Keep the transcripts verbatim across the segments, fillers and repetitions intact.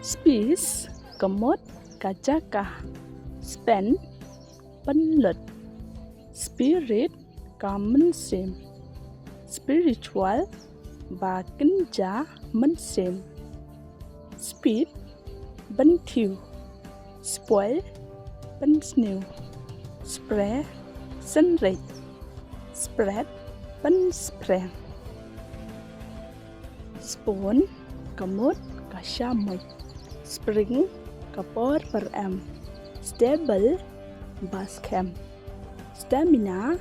Space, ka mut, ka jaka. Spend, pynlut. Spirit, ka mynsiem. Spiritual, ba kynja mynsiem. Speed, pynthiew. Spoil, pynsniew. Spray, synreit. Spread, pynspre. Spoon, ka mut, ka shamoit. Spring, ka por pyrem. Stable, ba skhem. Stamina,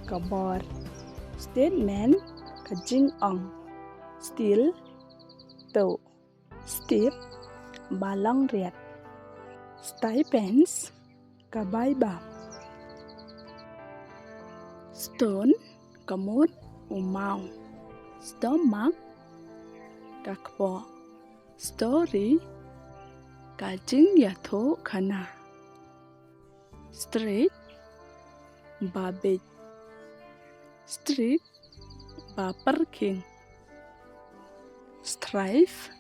ka bor. Statement, ka jingong. Steel, tuh. Steep, ba long riat. Stipends, ka bai bam. Stone, ka mut, u maw. Stomach, ka kpoh. Story, ka jingïathuhkhana. Stretch, ba beit. Strict, ba pyrkhing. Strive,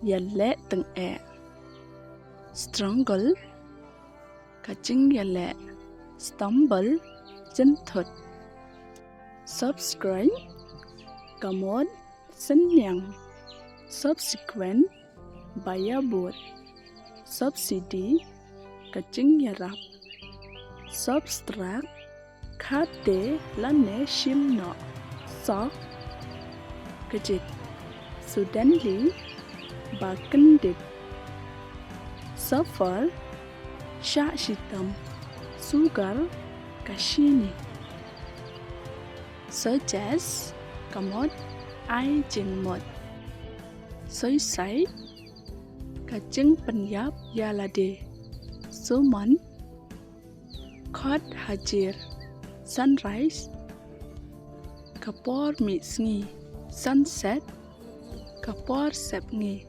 ïaleh tyngeh. Struggle, ka jingïaleh. Stumble, jynthut. Subscribe, ka mut, synñiang. Subsequent, ba ïabud. Subsidy, ka jingïarap. Subtract, khatte lane shim noh. Shock, ka jit. Suddenly, ba kyndit. Suffer, shah shitom. Sugar, ka shini. Suggest, ka mut, ai jingmut. Suicide, ka jingpynïap ïa lade. Summon, khot hajir. Sunrise, ka por mih sngi. Sunset, ka por sep ngi.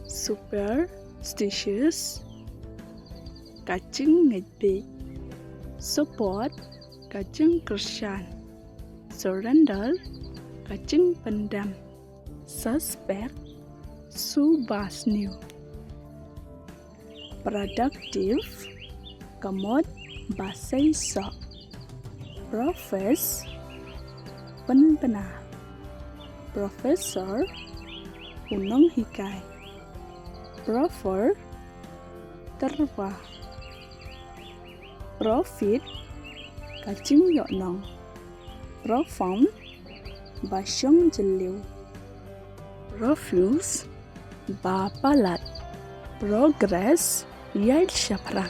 Superstitious, ka jingngeit bieit. Support, ka jingkyrshan. Surrender, ka jingpyndem. Suspect, suba sniew. Productive, ka mut, ba seisoh. Profess, pynbna. Professor, u nonghikai. Proffer, tyrwa. Profit, ka jingïohnong. Profound, ba shong jylliew. Profuse, ba palat. Progress, ïaid shaphrang.